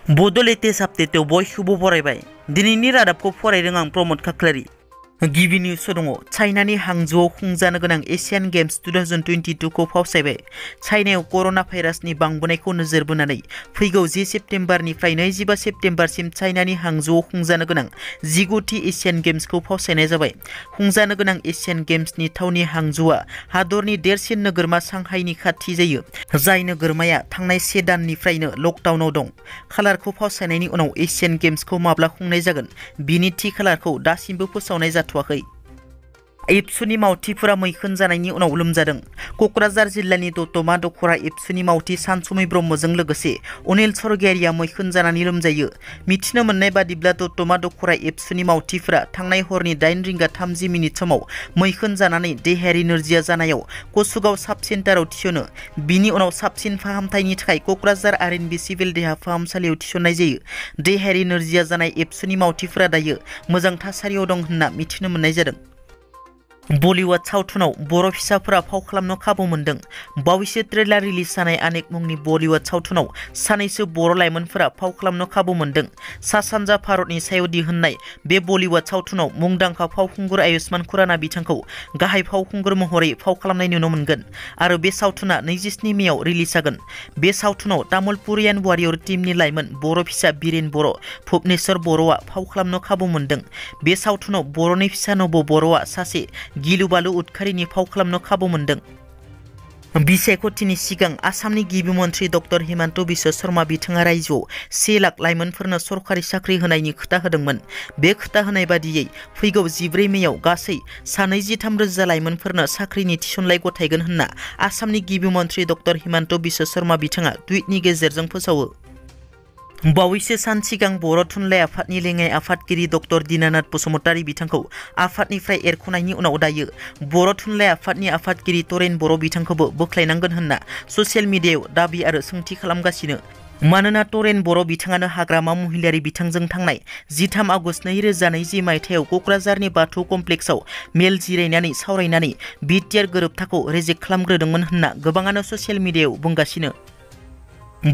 Bodo latest update बयखौबो बरायबाय दिनैनि रादाबखौ फरायदों आं प्रमोद खाख्लारि गिबि निउस दङ चाइनानि हांजौआव खुंजानो गोनां एशियान गेम्स 2022 खौ फावसायबाय चाइनायाव करोना भाइरासनि बांबोनायखौ नोजोर बोनानै फैगौ 10 सेप्तेम्बरनिफ्राय 25 सेप्तेम्बरसिम चाइनानि हांजौआव खुंजानो गोनां 19थि एशियान गेम्सखौ फावसायनाय जाबाय खुंजानो गोनां एशियान गेम्सनि थावनि हांजौआ हादरनि देरसिन नोगोरमा सांहाइनि खाथि जायो जाय नोगोरमाया थांनाय 1 दाननिफ्रायनो लकडाउनाव दं खालारखौ फावसायनायनि उनाव एशियान गेम्सखौ माब्ला खुंनाय जागोन बिनि थि खालारखौ दासिमबो फोसावनाय जाथ'वाखै एबसुनि मावथिफोरा मैखोन जानायनि उनाव लोमजादों क'क्राझार जिल्लानि दतमा दखरा एबसुनि मावथि सानसुमै ब्रह्मजों लोगोसे अनिल सरगियारिया मैखोन जानानै लोमजायो मिथिनो मोननाय बादिब्ला दतमा दखरा एबसुनि मावथिफोरा थांनाय हरनि 8 रिंगा 30 मिनिट समाव मैखोन जानानै देहायारि नोरजिया जानायाव कसुगाव साब सेन्टाराव थिसनो बिनि उनाव साबसिन फाहामथायनि थाखाय क'क्राझार आरएनबि सिभिल देहा फाहामसालियाव थिसननाय जायो देहायारि नोरजिया जानाय एबसुनि मावथिफोरा दायो मोजां थासारियाव दं होनना मिथिनो मोननाय जादों बलिउड सावथुनाव बर' फिसाफोरा फाव खालामनो खाबु मोनदों बावैसो ट्रेलार रिलिज जानाय अनेक मुंनि बलिउड सावथुनाव सानैसो बर' लाइमोनफोरा फाव खालामनो खाबु मोनदों सा सानजा भारतनि सायाव दिहुननाय बे बलिउड सावथुनाव मुंदांखा फावखुंगुर आयुष्मान खुराना बिथांखौ गाहाय फावखुंगुर महरै फाव खालामनाय नुनो मोनगोन आरो बे सावथुना 27 मेआव रिलिज जागोन बे सावथुनाव तामुलपुरियान वारियर टीमनि लाइमोन बर' फिसा बिरेन बर' भुबनेश्वर बर'आ फाव खालामनो खाबु मोनदों बे सावथुनाव बर'नि फिसा नब बर'आ सासे गिलु बालु उदखारिनि फाव खालामनो खाबु मोनदों बिसायख'थिनि सिगां आसामनि गिबि मन्थ्रि डक्टर हिमन्त बिश्व शर्मा बिथाङा रायजोआव 1 लाख लाइमोनफोरनो सरखारि साख्रि होनायनि खोथा होदोंमोन बे खोथा होनाय बादियै फैगौ 14 मेआव गासै 23,000 लाइमोनफोरनो साख्रिनि थिसनलाइ गथायगोन होनना आसामनि गिबि मन्थ्रि डक्टर हिमन्त बिश्व शर्मा बिथाङा टुइटनि गेजेरजों फोसावो बावैसो सान सिगां बर' थुनलाइ आफादनि लेङाइ आफादगिरि डक्टर दीनानाथ बसुमतारी बिथांखौ आफादनिफ्राय एरख'नायनि उनाव दायो बर' थुनलाइ आफादनि आफादगिरि तरेन बर' बिथांखौबो बोख्लायनांगोन होनना ससियेल मिडियायाव दाबि आरो सोंथि खालामगासिनो मानोना तरेन बर' बिथाङानो हाग्रामा महिलारि बिथांजों थांनाय 13 आगस्ट 2020 मायथाइयाव क'क्राझारनि बाथौ कमप्लेक्सआव मेल जिरायनानै सावरायनानै बिटिआर गोरोबथाखौ रेजेक्ट खालामग्रोदोंमोन होनना गोबाङानो ससियेल मिडियायाव बुंगासिनो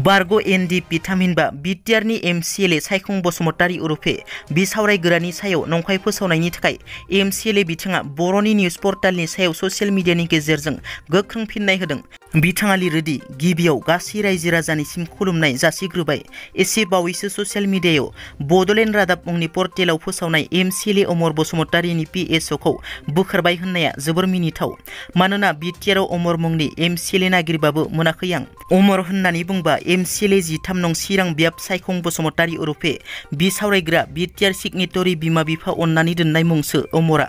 बारग' एनडिपि थामहिनबा बिटिआरनि एमसिएलए सायखं बसुमतारी उरुफे बिसावरायगोरानि सायाव नंखाय फोसावनायनि थाखाय एमसिएलए बिथाङा बर'नि निउज पर्टालनि सायाव ससियेल मिडियानि गेजेरजों गोख्रों फिननाय होदों बिथाङा लिरोदि गिबियाव गासै रायजो राजानिसिम खुलुमनाय जासिग्रोबाय एसे बावैसो ससियेल मिडियायाव बड'लेण्ड रादाब मुंनि पर्टेलाव फोसावनाय एमसिएलए अमर बसुमतारीनि पिएसअखौ बोखारबाय होननाया जोबोर मिनिथाव मानोना बिटिआरआव अमर मुंनि एमसिएलए नागिरबाबो मोनाखै आं अमर होननानै बुंबा एमसिएलए 13 नं चिरां बियाब सायखं बसुमतारी उरुफे बिसावरायग्रा बिटिआर सिगनेटरि बिमा बिफा अननानै दोननाय मुंसो अमरा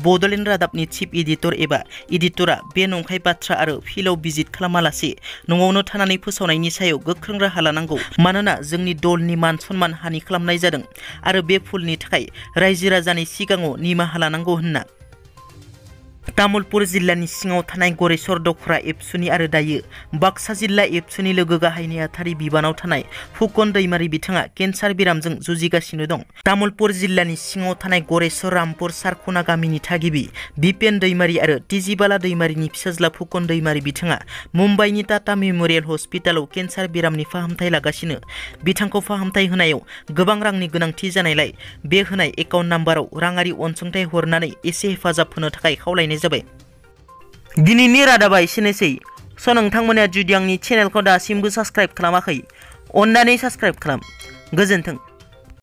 बड'लेण्ड रादाबनि चिफ एडिटर एबा एडिटरा बे नंखाय बाथ्रा आरो फिल्डआव भिजिट खालामालासे न'आवनो थानानै फोसावनायनि सायाव गोख्रों राहा लानांगौ मानोना जोंनि दलनि मान सन्मान हानि खालामनाय जादों आरो बे भुलनि थाखाय रायजो राजानि सिगाङाव निमाहा लानांगौ होनना तामुलपुर जिल्लानि सिङाव थानाय गरेस्वर दखरा एबसुनि आरो दायो बाक्सा जिल्ला एबसुनि लोगो गाहाय नेहाथारि बिबानाव थानाय फुकन दैमारि बिथाङा केन्सार बेरामजों जुजिगासिनो दं तामुलपुर जिल्लानि सिङाव थानाय गरेस्वर रामपुर सारखना गामिनि थागिबि बिपेन दैमारि आरो तिजिबाला दैमारिनि फिसाज्ला फुकन दैमारि बिथाङा मुम्बाइनि टाटा मेम'रियेल हस्पिटालाव केन्सार बेरामनि फाहामथाय लागासिनो बिथांखौ फाहामथाय होनायाव गोबां रांनि गोनांथि जानायलाय बे होनाय एकाउन्ट नाम्बाराव राङारि अनसुंथाइ हरनानै एसे हेफाजाब होनो थाखाय खावलायनाय जाबाय दिनैनि रादाबा एसेनोसै नोंथांमोना जुदि आंनि चेनेलखौ दासिमबो साबस्क्राइब खालामाखै अन्नानै साबस्क्राइब खालाम गोजोन्थों।